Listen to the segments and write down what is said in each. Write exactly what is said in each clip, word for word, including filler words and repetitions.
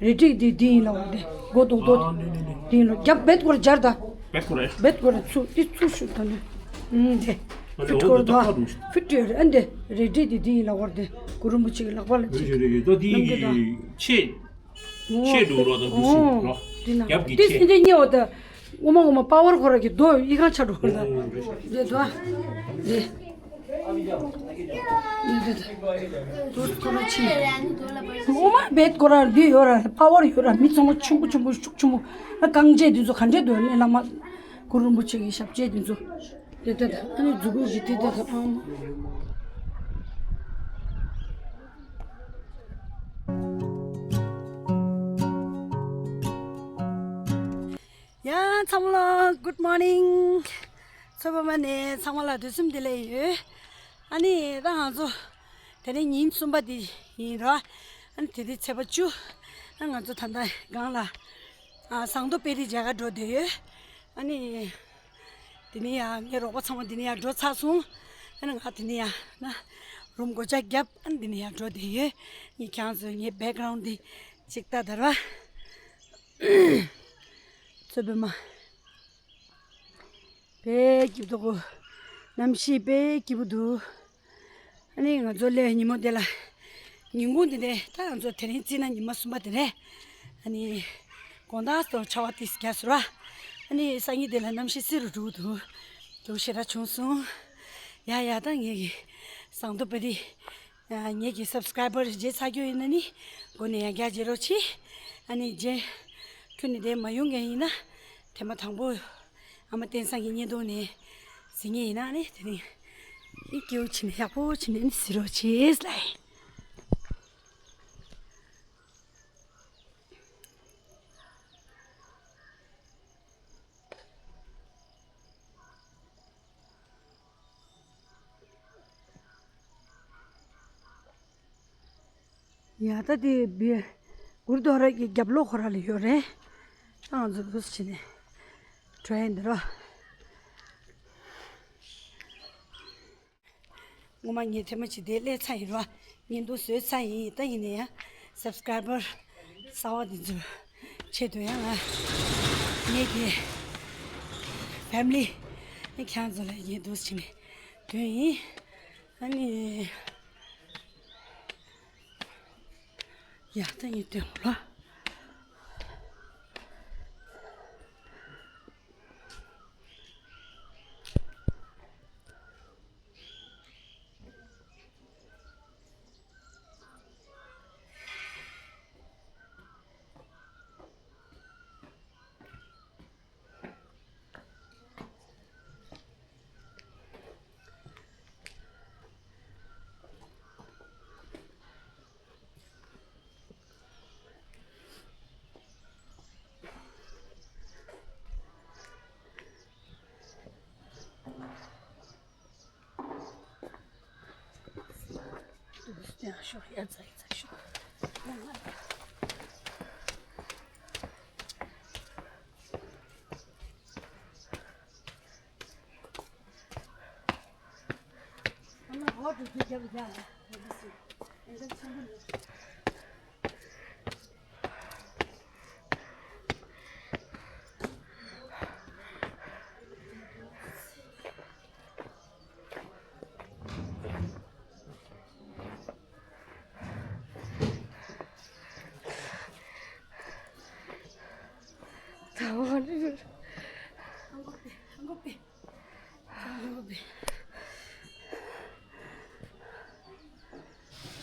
རལ་གྲི་འདི་འདི་ཡིན་ལ་འོ་དེ་མགོ་རྡོག་རྡོག་ཨ་ནི་ནི་ནི། འདི་ཡིན་ལ་རྒྱབ་བེད་སྐོར་སྦྱར་ད། བེད་སྐོར་རེད། བེད་སྐོར་ཚུ་འདི་ཚུ་ཞུ་ད་ནི། ཨུམ་དེ། ཨ་ནི་ཕིཊ་འོ་སྐོར་དེ་ད་ཏག་ཏག་འདུག་ཕིཊ་ཡོད་རེད། ཨ་འདི་རལ་གྲི་འདི་འདི་ཡིན་ལ་འོ་དེ་གུ་རུ་རིན་པོ་ཆེ་གི་ལག་པ་ལ་རེད་ཅིག་རེད་རེད། ད་འདི་ནམ་རྒྱུན་ད་ཡི་ཆེད། ཆེད་འགྲོ་རོགས་དང་འདུག་སེ་རོ། འདི་ན་རྒྱབ་ཀྱི་འདི་ཆེད། སེ་འདི་ཉེ་བ་ད། ངོ་མ་ངོ་མ་པ་ཝར་ཁོ་ར་གི་རྡོ་ཡི་གང་ཆ་འགྲོ་ལ། འདི་རྡོ། འདི། འདི་འདི་འདི། རྡོ་ཁོ་ར་ཆེ། ངོ་མ་བེད་ཁོ་ར་འདི་ཡོད་ར་པ་ཝར་ཡོད་ར། མི་ཚང་མ་ཆུང་པོ་ཆུང་པོ་ཤུགས་ཆེན་པོ། ཨ་རྐང་རྗེས་འདི་ཚོ་ག་འདྲས་འདུག་ནས་བླ་མ་གུ་རུ་རིན་པོ་ཆེ་གི་ཞབས་རྗེས་འདི་ཚོ། འདི་འདི་འདི། ཨ་ནི་མཛུ་གུ་གི་འདི་འདི་འདི་ཨང་། ཡ་ཚང་མ་ལ་གུཌ་མོར་ནིང་། ཚོད་པ་མ་ནས་ཚང་མ་ལ་དུས་གསུམ་བདེ་ལེགས་ཡོད། ཨ་ནི་ད་ང་ཚོ་དེ་རིང་ཉིན་གསུམ་པ་འདི་ཡིན་རོ། ཨ་ནི་དེ་རིང་ཚེས་པ་བཅུ། ཨ་ང་ཚོ་ད་ལྟ་སྒང་ལ་ཨ་ཟངས་མདོག་དཔལ་རིའི་མཇལ་ཁ་འགྲོ་བསྡད་ཡོད། ཨ་ནི་དེ་ནས་ཡང་ངའི་རོགས་པ་ཚང་མ་དེ་ནས་ཡང་འགྲོ་ཚར་སོང་། ཨ་ནི་ང་དེ་ནས་ཡང་ན་རུམ་སྒོ་ལྕགས་བརྒྱབ། ཨ་ནི་དེ་ནས་ཡང་འགྲོ་བསྡད་ཡོད། ངས་ཁྱེད་ཚོ་ངའི་བེག་གྷ་རའུན་ཌི་འདི་ཅིག་ལྟ་དར་བ། ཚོད་པ་མ། དཔེ་སྐྱིད་པོ་འདུག་གནམ་གཤིས་དཔེ་སྐྱིད་པོ་འདུག་ཨ་ནི་ང་ཚོ་སླེབས་ཉིན་མོ་དེ་ལ། ཉིན་གུང་དེ་ནས་ད་ང་ཚོ་དེ་རིང་བརྩིས་ན་ཉི་མ་གསུམ་པ་དེ་རེད། ཨ་ནི་དགོང་དག་ཏུ་ཆར་པ་ཏོག་ཙམ་རྒྱག་སོང་ར། ཨ་ནི་སང་ཉིན་དེ་ལ་གནམ་གཤིས་བསིལ་རུ་འགྲོ་གི་འདུག་འདུག་ཞེ་དྲག་བྱུང་སོང་། ཡ་ཡ་ད་ངེད་ཀྱི་ཟངས་མདོག་དཔལ་རི། ངེད་ཀྱི་སབ་སི་ཀ་རའི་བར་རྗེས་ཚར་རྒྱུ་ཡིན་ན་ནི། སྒོ་ནས་ཡང་བསྐྱར་མཇལ་རོགས་གྱིས། ཨ་ནི་རྗེས། ཁྱོད་ནི་དེ་མ་ཡོང་མཁན་ཡིན་ན། ཐེངས་མ་དང་པོ། ཨ་མ་བསྟན་བཟང་གི་བརྙན་ཐུང་ནས། གཟིགས་མཁན་ཡིན་ན་ནི་དེ་ནི། ཨི་སྐྱིད་པོ་བྱས་ནས་ཡག་པོ་བྱས་ནས་ནི་གཟིགས་རོགས་གྱིས་ལགས། ཡ་ད་དེ་བི་གུ་རུ་དུ་ཝ་ར་གི་རྒྱབ་ལོགས་ཁོ་ར་ལ་ཡོད་རེད། ད་ང་ཚོ་འདུག་སེ་བྱས་ནས་འགྲོ་ཡ་འདི་རོ། ངོ་མ་ངས་ཐེངས་མ་གཅིག་དེ་སླེབས་ཚར་ཡིན་རོ། བརྙན་ཐུང་བཟོས་ཚར་ཡིན། ད་ཡིན་ན་ཡང་སབ་སི་ཀ་རའི་བར་གསར་པ་འདི་ཚོའི་ཆེད་དུ་ཡང་ང་ངེད་ཀྱི་ཕེ་མི་ལི་ནི་ཁྱེད་ཚོ་ལ་ངས་འདུག་སེ་བྱས་ནས་སྟོན་ཡིན། ཨ་ནི། ཡ་ད་ཡིན་དོན་ལ།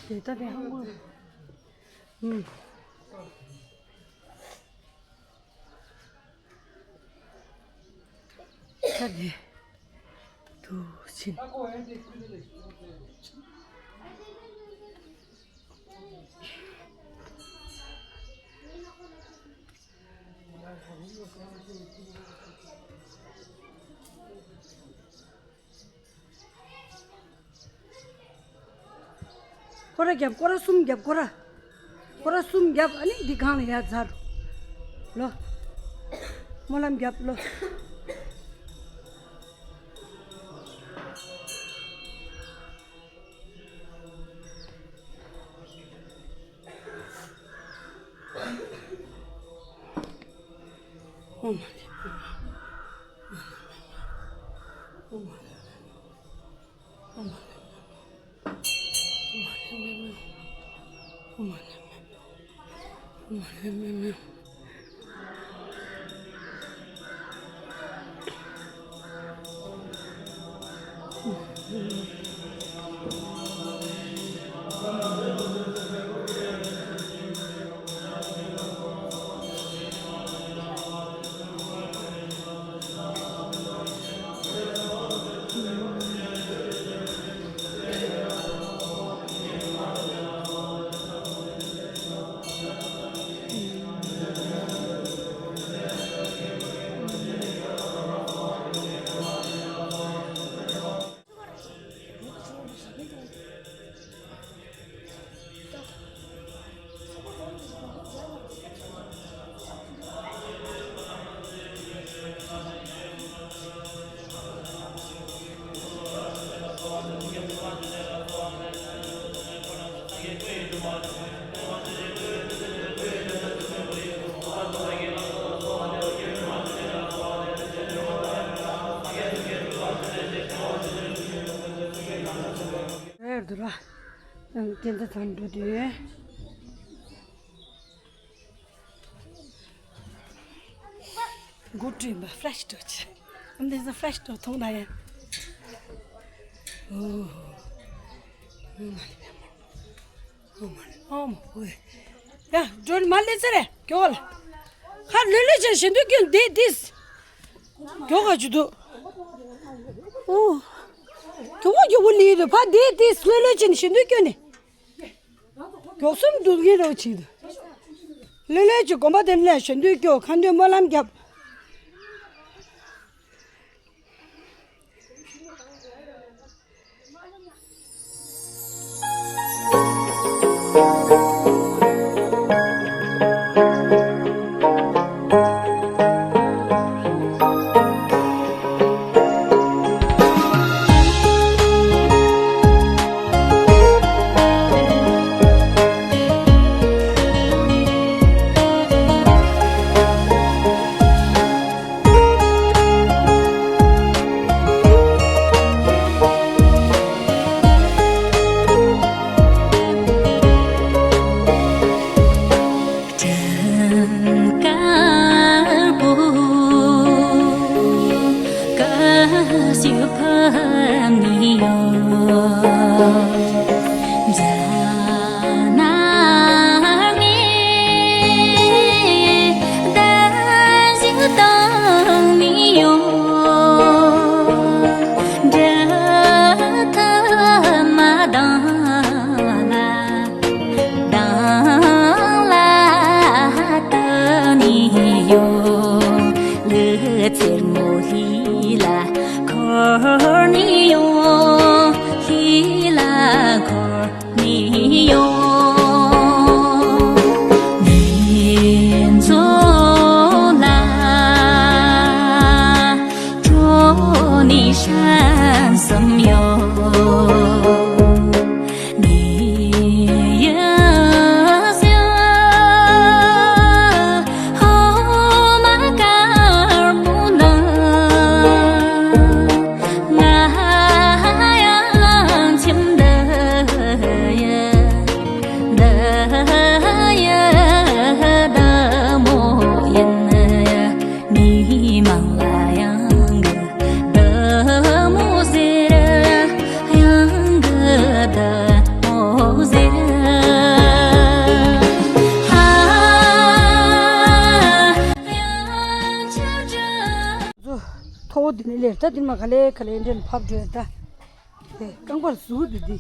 དེ་ལྟ་བའི་ཧང་གོ། ཨུམ། ད་དེ། དུ་ཕྱིན། སྐོར་ར་རྒྱབ། སྐོར་ར་གསུམ་རྒྱབ། སྐོར་ར། སྐོར་ར་གསུམ་རྒྱབ། ཨ་ནི་འདི་སྒང་ལ་ཡར་འཛེགས་རོགས། ལོ། སྨོན་ལམ་རྒྱབ་ལོ། རེད་འདུག་ལ། ཨང་། སྐྱེ་འཚར་ཚང་འགྲོ་དུས། འགོ་བཀྲུས་པ་ཧྥ་རེ་ཤི་འགྲོ་ཆེ། ཨམ་དེ་ཚོ་ཧྥ་རེ་ཤི་འགྲོ་ཐུང་ན་ཡ། ཨོ། ཨོ་མ་ལེ། ཨོ་མ་ལེ། ཨོ་མ་ལེ། ཡ། འགྲོ་མ་ལེ་ཚེ་རེ། མགྱོགས་ལ། ཁ་ལྷོད་ལྷོད་བྱས་ཞེ་འདོད་སྐྱོན་འདི་ཏིས། མགྱོགས་ག་ཅུ་འདུག་ཨོ། མགྱོགས་པོ་མགྱོགས་པོ་ལི་རེད། ཕ་འདི་ཏིས་ལྷོད་ལྷོད་བྱས་ནས་ཞེ་འདོད་སྐྱོན་ནས། མགྱོགས་སུམ་འདུག་གི་རོགས་བྱེད། ལྷོད་ལྷོད་ཀྱི་དགོན་པ་དེ་ལ་ཞེ་འདོད་སྐྱོ། ཁ་འདོན་སྨོན་ལམ་རྒྱབ། དཀར་པོ་ཀ་ཤི་ཕ་ནི་ཡོད། ཛ་ན་ནི་ད་ཞིག་དང་ནི་ཡོད། འདྲ་ཐ་མ་དང་ལ། དང་ལ་ད་ནི་ཡོད། ལི་ཚེར་མོ་ལི་ལ་འཁོར་ནི་ཡོད། ལི་ལ་འཁོར་ནི་ཡོད། ནི་ཚོ་ལ། ཁྲོ་ནི་ཧྲན་སམ་ཡོད། ནི་ཡ་སི་ཧོ་མ་དཀར་པོ་ན། ང་ཡང་ཁྱིམ་འདི་ཡི་འདི་ཡི་བདག་མོ་ཡིན། མི་མང་ལ་ཡང་གི་བདག་མོ་ཟེར། ཡང་གི་བདག་མོ་ཟེར། ཧ། ཡང་ཆ་འདྲ། ཚོ་མཐོ་བོ་འདི་ནས་སླེབས། ད་འདི་མ་ག་ལེ་ག་ལེ་འདྲེན་ཕབ་འགྲོ་ད། དེ་རྐང་པར་ཟུག་འདུག་འདི།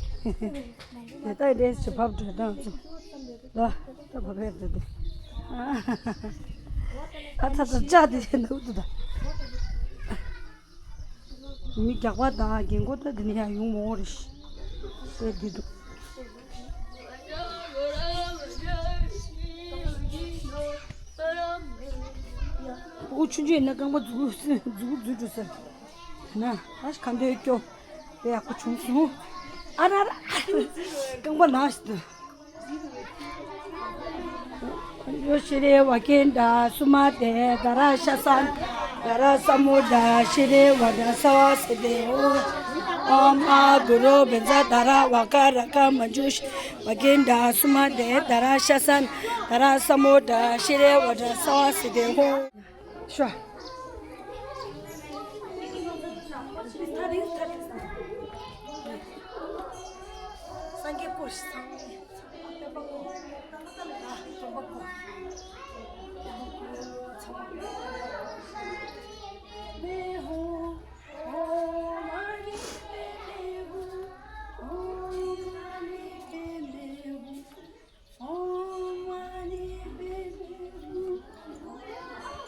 དེ་ལྟ་འདྲེན་ཞིག་ཕབ་འགྲོ་ད་ཚོ། ལ་ད་ཕབ་ཕེབས་འདུག་འདི། ཨ་ཚ་ཚ་ལྕགས་འདི་ནུབ་འདུག་ད། མི་རྒྱག་པ་དང་རྒན་གོག་ད་འདི་ནས་ཡང་ཡོང་མ་འོང་རེད་ཤི། དཔེ་འདི་འདུག་ཨོ་ཆུང་ཆུང་ཡིན་ན་རྐང་པ་འཛུགས་འཛུགས་འཛུགས་འགྲོ་ཟེར། དེ་ན་ཨ་ཁ་འདོད་སྐྱོ། དཔེ་ཡག་པོ་བྱུང་སོང་། ཨ་ར་ར། རྐང་པ་ན་ཞིག་འདུག་ཡོ་ཤི་རེ་བ་ཀིན་ད་སུ་མ་ཏེ་ད་ར་ཤ་སན་ད་ར་ས་མུ་ད་ཤི་རེ་བ་ད་ས་བ་སི་ཏེ་ཧོ། ཨོམ་ཨ་གུ་རུ་བེ་ཛ་ད་ར་བ་ཀ་ར་ཀ་མ་ཇུ་ཤི་བ་ཀིན་ད་སུ་མ་ཏེ་ད་ར་ཤ་སན་ད་ར་ས་མུ་ད་ཤི་རེ་བ་ད་ས་བ་སི་ཏེ་ཧོ། ཤོ། སངས་རྒྱས་སྐུ་ཞིག་ཚང་མ།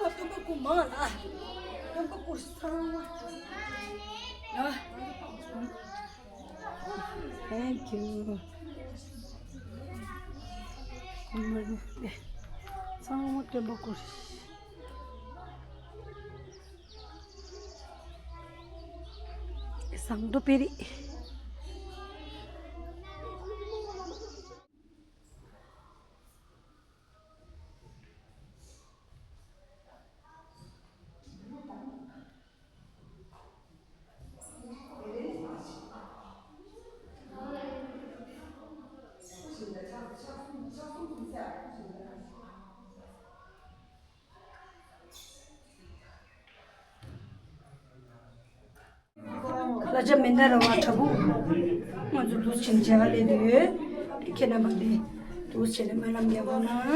སྟོན་པ་སྐུ་མང་ལ། སྟོན་པ་སྐུ་ཚང་མ། Thank you. ཚང་མ་སྟོན་པ་སྐུ། ཟངས་མདོག་དཔལ་རི། ལ་ཆ་མེ་མདའ་ར་བ་དྲ་འབུ། ང་ཚོ་འདུག་སེ་བྱས་ནས་མཇལ་ཁ་སླེབས་བསྡད་ཡོད། ཁྱེད་རྣམ་པ་འདི་འདུག་སེ་བྱས་ནས་སྨོན་ལམ་རྒྱག་དགོས་ན། ཨུམ།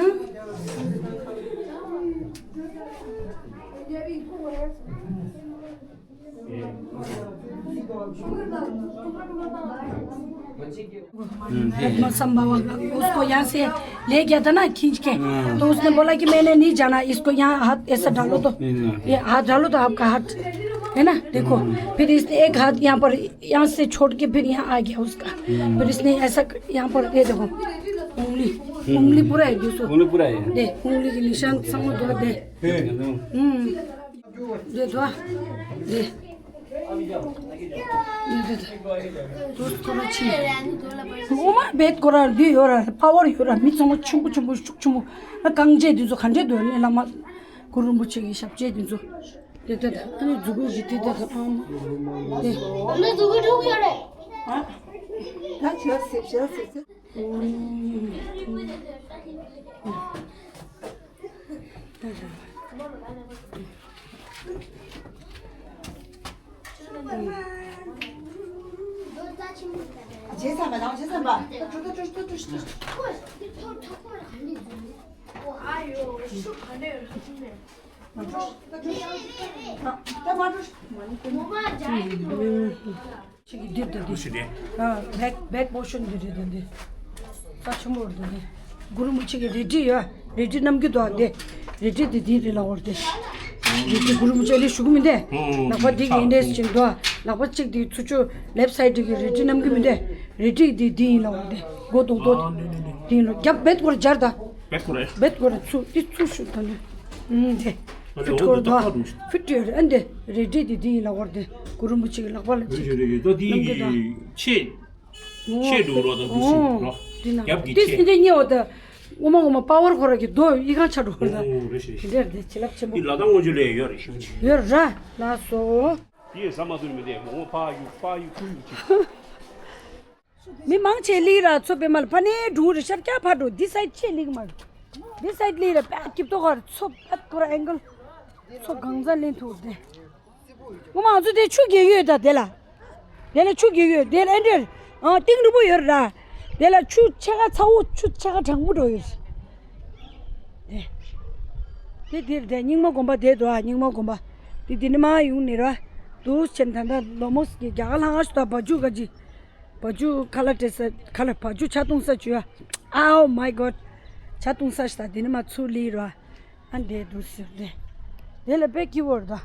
ཧེ། आत्मा संभव का, उसको यहाँ से ले गया था ना खींच के, हाँ। तो उसने बोला कि मैंने नहीं जाना, इसको यहाँ हाथ ऐसा डालो तो, नहीं, नहीं। ये हाथ डालो तो आपका हाथ, है ना, देखो। हम्म। फिर इसने एक हाथ यहाँ पर, यहाँ से छोड़ के फिर यहाँ आ गया उसका। हम्म। फिर इसने ऐसा क-, यहाँ पर, ये देखो, उंगली, हम्म। उंगली पूरा है, दोस्तों। उंगली पूरा है। दे, उंगली के निशान समझ दो, दे। हम्म। हम्म। दे दो। दे། འོ་མ་བེད་ཀོ་ར་འདི་ཡོད་ར། པ་ཝར་ཡོད་ར། མི་ཚང་མ་ཆུང་པོ་ཆུང་པོ་ཤུགས་ཆུང་པོ། ཨ་རྐང་རྗེས་འདི་ཚོ་ག་འདྲས་འདུག་ནས་བླ་མ་གུ་རུ་རིན་པོ་ཆེ་གི་ཞབས་རྗེས་འདི་ཚོ། དེ་ལྟ་དང་ཨ་ནི་མཛུ་གུ་ཞིག་དེ་ལྟ་དང་ཨ་མ་དེ། ཨ་ནི་མཛུ་གུ་འཁྲུག་ཡོད་རེད། ཨ། ད་ཞེ་དྲག་སེབ་ཞེ་དྲག་སེབ་ཟེར། རྗེས་ཚང་མ་དང་རྗེས་ཚང་མ། ད་འགྲོ་ད་འགྲོ་ད་འགྲོ་ད་འགྲོ། ཨ་ཡོ་ཤུ་ག་ནས་ལྷ་ཆུང་ནས། མ་འགྲོ་ད་འགྲོ། ད་མ་འགྲོ། ཅིག་གི་འདིར་དང་འདིར། ཨ། བེག་བེག་པོ་ཤོན་འདི་རེད་དང་འདི། ས་ཆེན་པོ་རེད་དང་འདི། གུ་རུ་རིན་པོ་ཆེ་གི་རལ་གྲི་ཡོད། རལ་གྲི་བསྣམས་ཀྱི་འདུག་ཨ་འདི། རལ་གྲི་འདི་འདི་རེད་ལ་འོར་འདི། རལ་གྲི་གུ་རུ་རིན་པོ་ཆེ་ལས་ཞུ་གི་མི་འདི། ལག་པ་འདི་གི་འདི་ཞིག་འདུག་ཨ། ལག་པ་གཅིག་འདི་ཚུར་ཕྱོགས་ལེབ་སའིད་གི་རལ་གྲི་བསྣམས་ཀྱི་མི་འདི། རལ་གྲི་འདི་འདི་ཡིན་ལ་འོར་འདི། མགོ་རྡོག་རྡོག་འདི་ཡིན་ལ། རྒྱབ་བེད་སྐོར་སྦྱར་ད། བེད་སྐོར་རེད། བེད་སྐོར་རེད། ཚུར་འདི་ཚུར་ཞུ་ད་ནི། ཨུམ་འདི། ཨ་ནི་ཕིཊ་འོ་འདི་སྐོར་ད་ད་ཕར་འདུག་ཕིཊ་ཡོད་རེད། ཨ་འདི་རལ་གྲི་འདི་འདི་ཡིན་ལ་འོར་འདི། གུ་རུ་རིན་པོ་ཆེ་གི་ལག་པ་ལ་རེད་ཅིག་རེད་རེད། ད་འདི་བསྣམས་ཀྱི་ད། ཆེ། ཆེ་འགྲོ་རོགས་དང་འདུག་ཞིག་རོགས། འདི་ན་རྒྱབ་ཀྱི་འདི་ཆེ། སེང་ཆེན་གཉིས་འོ་ད། ངོ་མ་ངོ་མ་པ་ཝར་ཁོ་ར་གི་རྡོ་ཡི་གང་ཆ་འགྲོ་བར་ད། ཨོ་རེད་ཤེས་ཤེས། འདི་རེད་འདི་བྱིན་རླབས་ཆེན་པོ། འདི་ལ་དྭགས་སྔོན་ཆད་ལས་ཡོད་རེད་ཤེས་ཤེས། ཡོད་ར་ལགས་སོ། དེ་ཟ་མ་ཐུབ་མི་དེ་མོ་ཕ་ཡུ་ཕ་ཡུ་ཕུ་ཡུ་ཅིག་མི་མང་ཆེ་ལིག་ར་ཚོ་པེ་མལ་ཕ་ནེ་འགྲུ་རེ་ཤར་སྐྱ་ཕ་འགྲོ་འདི་སའི་ཆེ་ལིག་མ་འདི་སའི་ལིག་ར་པ་ཀིབ་ཏོ་གར་ཚོ་པ་ཀོ་ར་ཨེང་གལ་ཚོ་གང་ཟ་ལེན་ཐུག་དེ། ངོ་མ་ང་ཚོ་དེ་ཆུ་རྒྱག་ཡོད་ད་དེ་ལ། དེ་ལ་ཆུ་རྒྱག་ཡོད་དེ་ལ་ཨེ་འདྲེར། ཨང་གཏིང་རིང་པོ་ཡོད་ར། དེ་ལ་ཆུ་ཕྱེད་ཀ་ཚ་བོ་ཆུ་ཕྱེད་ཀ་གྲང་མོ་འགྲོ་ཡོད། དེ་དེ་དེ་རྙིང་མ་དགོན་པ་དེ་འདུག་ཨ། རྙིང་མ་དགོན་པ་དེ་དེ་ནི་མ་ཡོང་ནི་ར། འདུག་ཆེན་ད་ལྟ་ལོ་མོ་སི་རྒྱ་གར་ལྷང་ཨ་ཤུ་ད་བ་ཇུ་ག་ཇི། བ་ཇུ་ཁ་ལ་ཏྲེ་ས་ཁ་ལ་བ་ཇུ་ཆ་ཏུང་ས་ཅུ་ཨ། Oh my God། ཆ་ཏུང་ས་ཤ་ད་དེ་ནི་མ་ཚུར་ལི་ར། ཨ་འདྲས་འདུག་ཟེར་ཏེ། དེ་ལ་དཔེ་སྐྱིད་པོ་རེད་ད།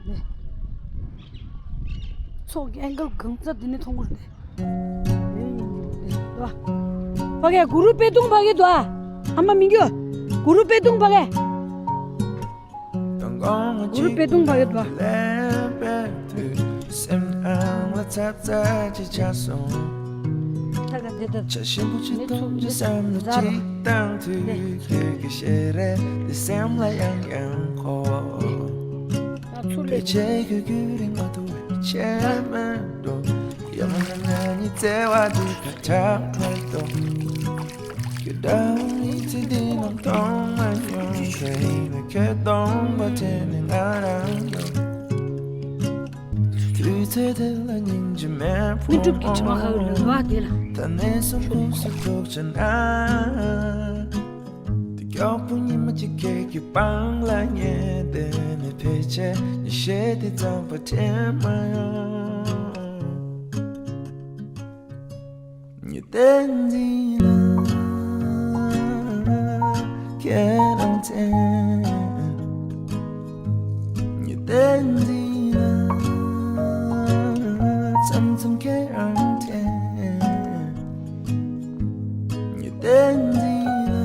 དེ། ཚོགས་ཀྱི་ཨེང་གལ་གང་ཚ་དེ་ནས་མཐོང་གི་རེད་དེ། དེ་དོ། ཕ་གི་གུ་རུ་པད་སྡོང་ཕ་གི་དོ། ཨ་མ་མི་འགྱོ། གུ་རུ་པད་སྡོང་ཕ་གི། གུ་རུ་པད་སྡོང་ཕ་གི་དོ། སེམས་ཨང་ལ་ཚ་ཚ་ཅིག་ཆགས་སོང་། ད་ག་འདི་ལྟར་བྱ་ཞིམ་པོ་ཅིག་འཐུང་རྒྱུ་བསམ་ལ་ཅིག་བཏང་དུས་ཁྱོད་ཀྱི་ཞལ་རས་འདི་སེམས་ལ་ཡང་ཡང་འཁོར། ཨ་ཚུར་ཕལ་ལས་ཆེར་ཁྱོད་རྒྱུན་རིང་མ་ཐུབ་པའི་ཆད་མེད་འགྲོ། ཡང་མིན་ན་ང་གཉིས་བརྩེ་བ་འདི་ཁ་གྲག་མེད་དོ། ཁྱོད་འདྲ་བོ་མི་ཚེ་འདི་ནང་མཐོང་མ་མྱོང་། དེ་ཡིན་ན་ཁྱོད་སྟོང་པ་དྲན་ནས་ང་རང་ཡོང་། དུས་ཚོད་དེ་ལ་སྙིང་རྗེ་མེད་ཕོ་མོ། དངོས་གྲུབ་ཀྱི་དྲི་མ་ཁ་ལུ་བ་དེ་ལ། ད་ནས་བཟུང་ཁོངས་སུ་ཐུག་ཆ་ན། དེ་མགྱོགས་པོ་ཉི་མ་གཅིག་ཁྱེད་ཀྱི་པང་ལ་ཉལ་བསྡད་ནས། ཕལ་ཆེར་ཉི་ཤེལ་དེ་ཙམ་པ་དྲན་མ་ཡོང་། ཉི་ཟླའི་མདུན་ལ་ཁྱེད་རང་དྲན། ཉི་ཟླའི་མདུན་ལ་མཚམས་མཚམས་ཁྱེད་རང་དྲན། ཉི་ཟླའི་མདུན་ལ་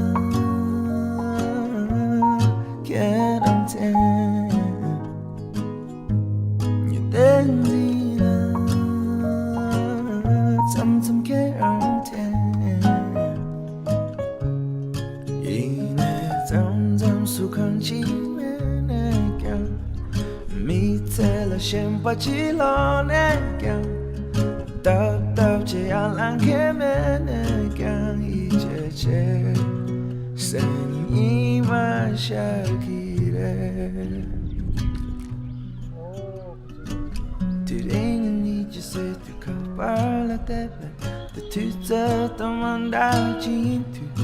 ཁྱེད་རང་དྲན། ཉི་ཟླའི་མདུན་ལ་མཚམས་མཚམས་ཁྱེད་རང་དྲན། ཡིན་ནའི་མཚམས་མཚམས་སུ་གང་ཅི་མེད་ནས་ཀྱང་། མི་ཚེ་ལ་ཞེན་པ་ཅི་ལོག་ནས་ཀྱང་། ཏག་ཏག་ཅི་ཡང་ལང་མཁན་མེད་ནས་ཀྱང་། ཡིད་ཆེས་བྱེད་སེམས་ཉིད་མ་ཤར་གི་རེད། དེ་རིང་ཉིད་ཀྱི་སྲིད་དུ་ཁ་པར་ལ་བལྟས་པས། དེ་དུས་ཚོད་དང་མ་འདྲ་ཅིག་ཡིན་དུས།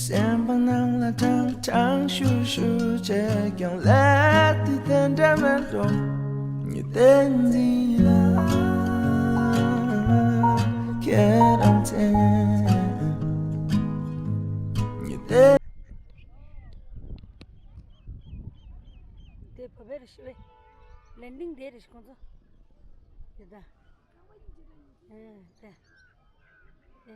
སེམས་པ་ནང་ལ་ཀྲང་ཀྲང་ཤུར་ཤུར་བྱས་ཀྱང་། ལས་དེ་དེ་འདྲ་མེད་འགྲོ། ཉི་ཟླའི་མདུན་ལ་ཁྱེད་རང་དྲན། ཉི་ཟླའི། དེ་བ་བེ་རེ་ཤི་བེ། ལེན་ཌིང་དེ་རེ་ཤི་ཁོང་ཚོ། དེ་ད། ཨེ་དེ། དེ།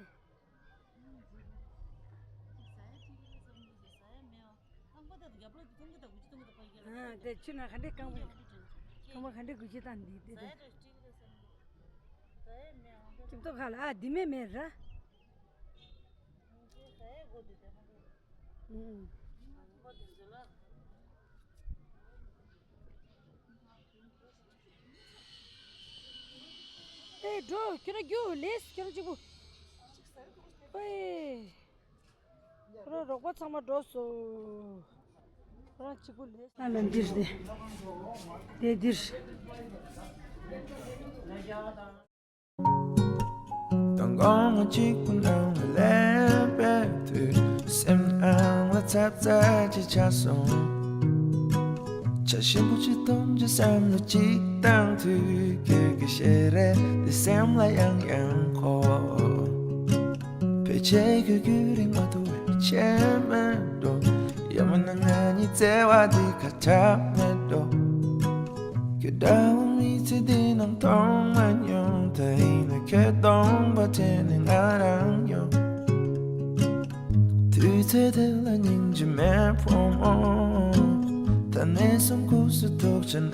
ཨ་དེ་ཆུ་ན་ག་འདྲས་རྐང་པ། རྐང་པ་ག་འདྲས་འགུལ་བྱེད་སྟངས་འདི་དེ་དེ། རྐང་པ་ག་འདྲས་འགུལ་བྱེད་སྟངས་འདི་དེ་དེ། སྐྱིབས་ཏོ་ཁ་ལ་ཨ་འདི་མེད་མེད་ར། ཨུམ། ཨེ་འགྲོ་ཁྱོད་རང་རྒྱུགས་ལེས་ཁྱོད་རང་གཅིག་པུ། ཨེ། ཁྱོད་རང་རོགས་པ་ཚང་མ་འགྲོ་སོང་། ཁྱོད་རང་གཅིག་པུ་ལེས། ཨ་ལ་འདིར་དེ། དེ་འདིར། དང་གོང་མ་གཅིག་པུ་ནང་ལ་སླེབས་པའི་དུས། སེམས་ནང་ལ་ཚབ་ཚབ་ཅིག་ཆགས་སོང་། བྱ་ཞིམ་པོ་ཅིག་འཐུང་རྒྱུ་བསམ་བློ་ཅིག་བཏང་དུས། ཁྱོད་ཀྱི་ཞལ་རས་འདི་སེམས་ལ་ཡང་ཡང་འཁོར། ཕལ་ཆེར་ཁྱོད་རྒྱུན་རིང་མ་ཐུབ་པའི་ཆད་མེད་འགྲོ། ཡང་མིན་ན་ང་གཉིས་བརྩེ་བ་འདི་ཁ་གྲག་མེད་འགྲོ། ཁྱོད་འདྲ་བོ་མི་ཚེ་འདི་ནང་མཐོང་མ་མྱོང་། དེ་ཡིན་ན་ཁྱོད་སྟོང་པ་དྲན་ནས་ང་རང་ཡོང་། དུས་ཚོད་དེ་ལ་སྙིང་རྗེ་མེད་ཕོ་མོ། ད་ནས་བཟུང་ཁོངས་སུ་ཐུག་ཆ་ན།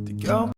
དེ་མགྱོགས་